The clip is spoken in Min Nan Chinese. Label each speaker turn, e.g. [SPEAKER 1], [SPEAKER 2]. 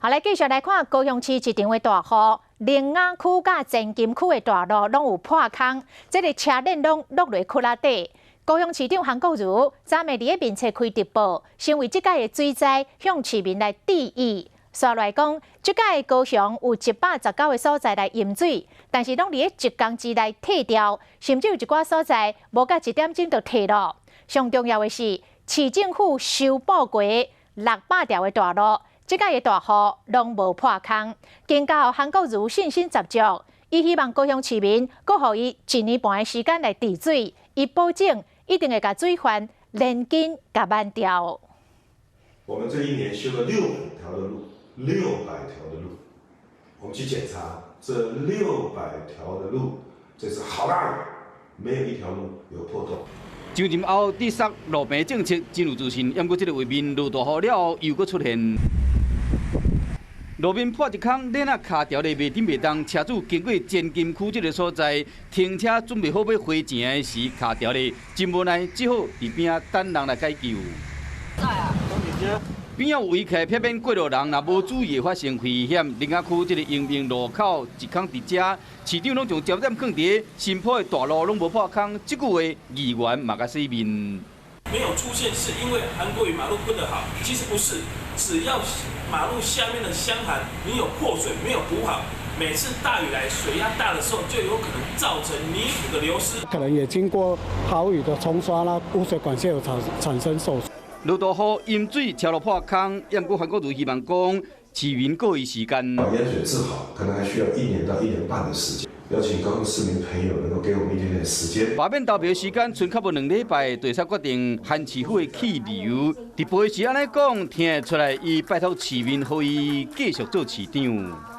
[SPEAKER 1] 好，來繼續來看高雄市一場的大雨，苓雅區佮前金區的大路攏有破空，這个車鏈攏落佇窟仔底。高雄市長韓國瑜昨暝佇咧面冊開直播，先為這擺的水災向市民來致意。紲來講，這擺高雄有119個所在來淹水，但是攏佇咧一工之內退掉，甚至有一寡所在無到一點鐘就退咯。上重要的是，市政府修補過600條的大路，這擺的大雨攏無破空，更加予韓國瑜信心十足。伊希望高雄市民閣予伊一年半的時間來治水，伊保證一定會共水患連根共挽掉。
[SPEAKER 2] 我們這一年修了六百條的路，六百條的路，我們去檢查這六百條的路，這次好大雨，沒有一條路有破洞。
[SPEAKER 3] 上任後，直殺路平政策真有自信，毋過這个畫面落大雨了後又閣出現。路面破一空，鏈仔卡牢咧袂振袂動，車主經過前金區這个所在，停車準備好欲回程的時，卡牢咧，真無奈，只好佇邊仔等人來解救。邊仔有圍起避免過路人，若無注意會發生危險。苓雅區這个迎賓路口一空佇遮，市長攏將焦點放佇新鋪的大路攏無破空，這句話議員嘛共洗面。
[SPEAKER 4] 沒有出現是因為韓國瑜馬路鋪得好，其實不是，只要馬路下面的箱涵你有破水沒有補好，每次大雨來水壓大的時候，就有可能造成泥土的流失。
[SPEAKER 5] 可能也經過豪雨的沖刷啦，污水管線有產生受損。
[SPEAKER 3] 落大雨淹水，車路破空，毋過韓國瑜希望講市民閣予伊時間。
[SPEAKER 2] 把淹水治好，可能還需要一年到一年半的時間。邀請高雄市民朋友能夠給我們一點點時間。
[SPEAKER 3] 罷免投票時間賰較無2禮拜，對手決定韓市府的去留。直播時按呢講，聽會出來，伊拜託市民予伊繼續做市長。